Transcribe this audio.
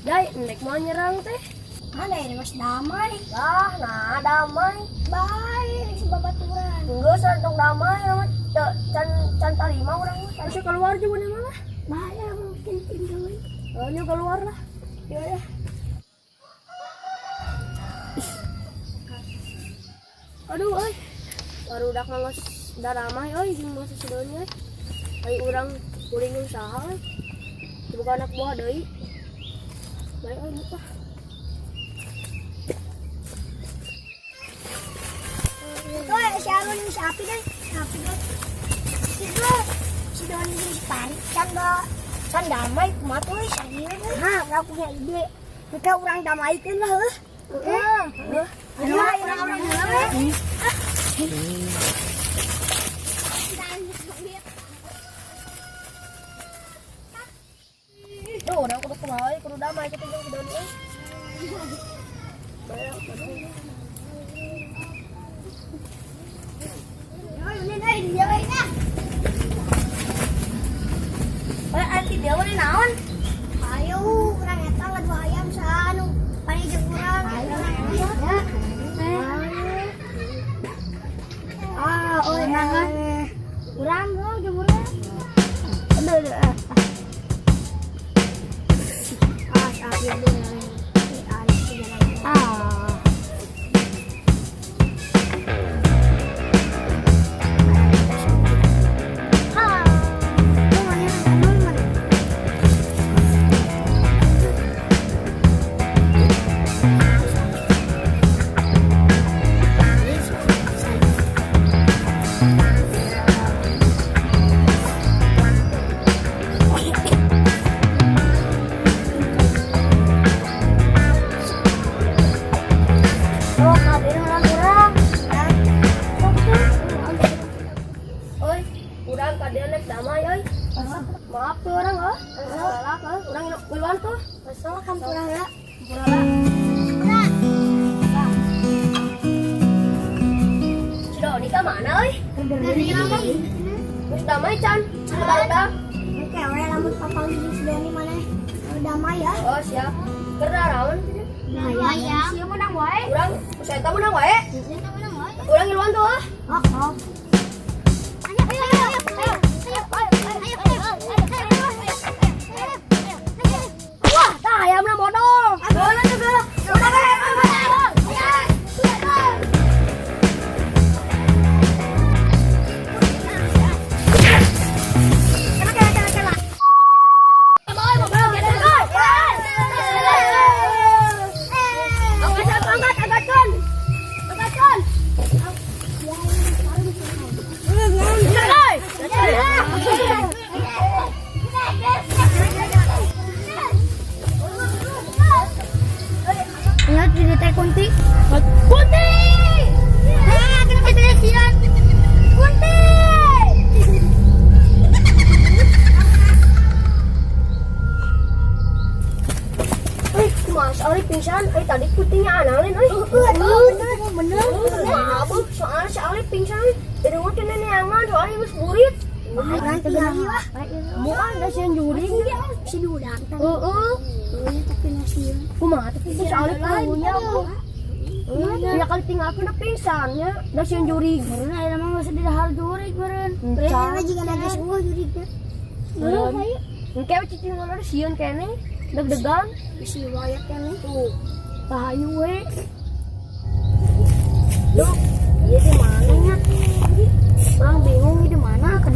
Dai, nek mau nyerang teh. Mana ini mas damai? Lah, nah damai. Baik, si babaturan. Enggak santong damai nama can can tarima urang mah. Harusnya keluar juga nih malah. Bahaya mungkin tinggal. Oh, ini keluar lah. Ya ya. Aduh, euy. Baru udah ngelos damai euy jeung masa sedonya. Ai urang kuring usaha euy. Bukan anak buah deui. Baik euy buka. Itu si Alun si Api deh, si Api deh. Itu si Doni jeung si Pari can da can damai kumaha tuh euy sagieu euy. Hah, urang punya ide. Kita urang damaikeun lah heuh. Heeh. Ayo urang urang heula we. Duh, urang kudu kumaha euy, kudu damai kitu jeung si Doni euy. Baik, aduh. Yo, ini euy dia euy nya. Eh, anti dia mah naon? Ayo, urang eta ngadu ayam saha anu paling jeung urang. Ayo, ya. Ah, oh, urang oh jeung urang. Aduh, aduh, ah. Ah, si Api aduh. Si Ari si jalan. Ah. Ah. Lu mana? Lu mana? Oh, kabeh orang urang. Oi, urang kadieu nek damai euy. Maaf tuh orang oh. Salah euy, urang iluan tuh. Masalah kampura ya. Hampura lah. Si Doni ka mana euy? Geus damai can. Datang. Oke, we lamun papanggih jeung si Doni maneh damai ya. Oh, siap. Keur naraon? Nah, ya. Menang wae. Urang saya eta menang wae. Menang wae. Urang iluan tuh ah. Oh, oh. Ayo, ayo, ayo, ayo, ayo, ayo, ayo, ayo, ayo. Wah, tah ayamna modal. Geuleuh tuh geuleuh. Udah, eh, eh, eh, eh. Kena, kena, kena, kena. Angkat, angkat, angkatkan. Angkatkan. Ingat di teh kunti. Kunti! Ah, kenapa tidak sian? Kunti. Eh, Mas Ari pingsan. Eh, tadi kuntinya analin, eh. Bener, bener. Maaf, soalnya si Ali pingsan. Jadi ngutin neneangan, soalnya geus burit. Orang tinggal lah. Bukan, da sieun juring. Si dudak. Heeh. Tapi nasi. Kumaha tapi si Ali punya. Ya kali tinggalkeun da pingsannya, da sieun jurig. Meureun aya mah geus didahar jurig meureun. Meureun juga naga semua jurig teh. Meureun. Engke we cicing ngono sieun keneh, deg-degan. Bisi wayak keneh. Tuh. Pahayu we. Duh, ieu di mana nya? Orang bingung di mana kan.